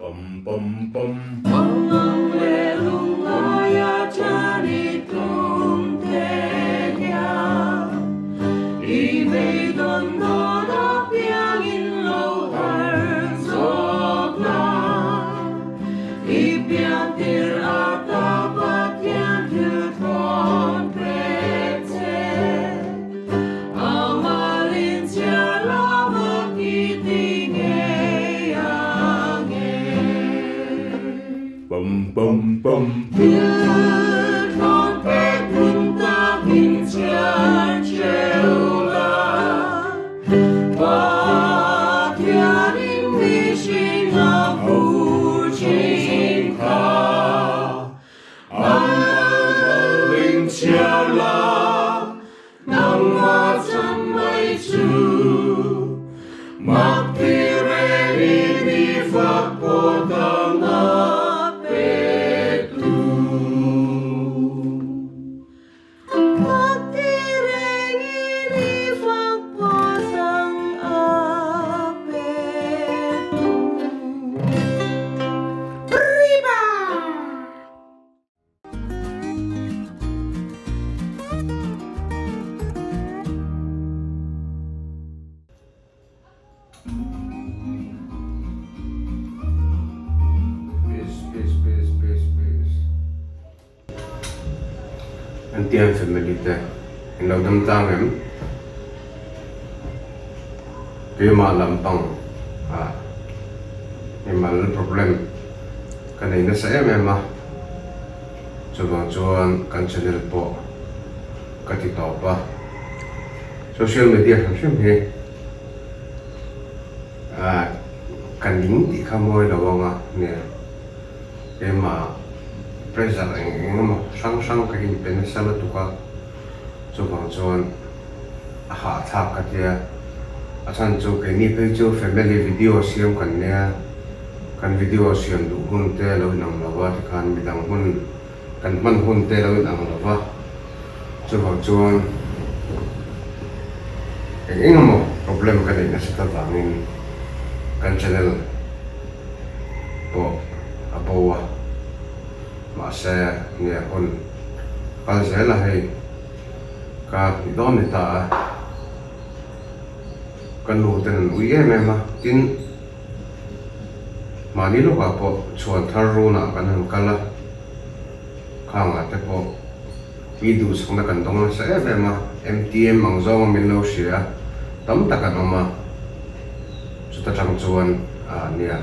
Pam pam pam. Mangang leh lungngaia tan i tum te hian i beidawn dawn apiangin lo harh zawk la. I piantir ata Pathian thil thawn pek che. Amalin chhiar lama ki ti ngei ang e. Pam pam pam. Thil thawn pek hun takin chhiar cheu la. Pathianin mihring a vur thin kha. Amalin chhiar la. Nangmah chan mai chu mak ti reng in i fak pawh tang a pe tu. Mak ti reng in i fak pawh tang a pe tu. Riba! Peace, peace, peace, peace, peace. MTM family te in lo dam tlang em? Keimah lampang ah mimal problem ka nei nasa em em a. Chuvang chuan kan channel pawh ka ti tawp a, social media hrim hrim hi ah ka ning tih kha mawi lo ang a nia, keimah pressure eng eng emaw hrang hrang ka inpe nasa lutuk a, chuvang chuan a hahthlak ka tia, a chhan chu keini phei chu family video siam kan nia, kan video siam duh hun te lo inang lo va tikhan midang hun kan hman hun te lo inang lo va, chuvang chuan eng eng emaw problem ka neih nasa ta vangin kan channel pawh a bo a, mahse nia hun kal zel a hei. Ka ti dawn ni ta a, ka nu ten an ui em em a, tin mahni lawkah pawh chhuan thar runah kan han kal a, khangah te pawh mi duhsakna kan dawng nasa em em a, MTM ang zawnga min lo hria tam tak an awm a, chuta tang chuan ah nia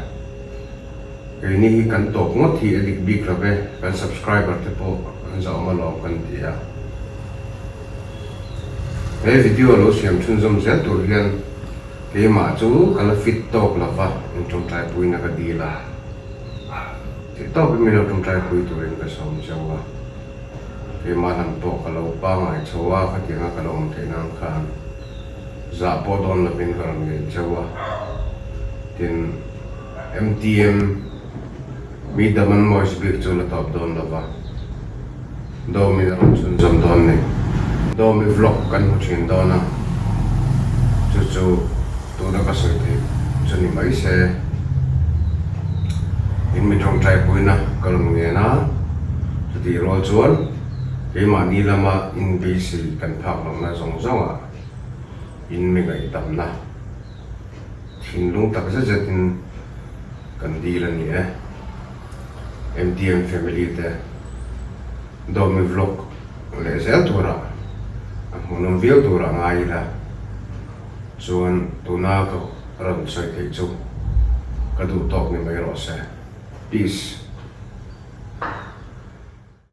keini hi kan tawp ngawt hi a dik bik lo ve, kan subscriber te pawh an zahawm alawm kan ti a. He video lo siam chhunzawm zel tur hian keimah chu ka la fit tawk lo va, in tawngtaipuina ka dil a. Theih tawpin min lo tawngtaipui turin ka sawm cheu a. Keimah lam pawh ka lo pangai chho a, khatianga ka lo awm theih nan khan zah pawh dawn lovin ka rawn ngen cheu a. Tin, MTM. Mi dam an mawis bik chu la tawp dawn lo va, Dawmin a rawn chhunzawm dawn ni. Dawmi vlog kan hmu thin dawn a, chu chu tuna ka sawi theih chu ni mai se. In mi tawngtai puina ka rawn ngen a, chutih rual chuan keimahni lama in beisei kan phak lohna zawng zawngah in mi ngaihdamna. Thinlung tak zet zetin kan dil a ni e. MTM family te Dawmi vlog leh zel turah a hmuhnawm viau turah ngai ila chuan tuna ka rawn sawi theih chu ka duh tawk ni mai rawh se. Peace.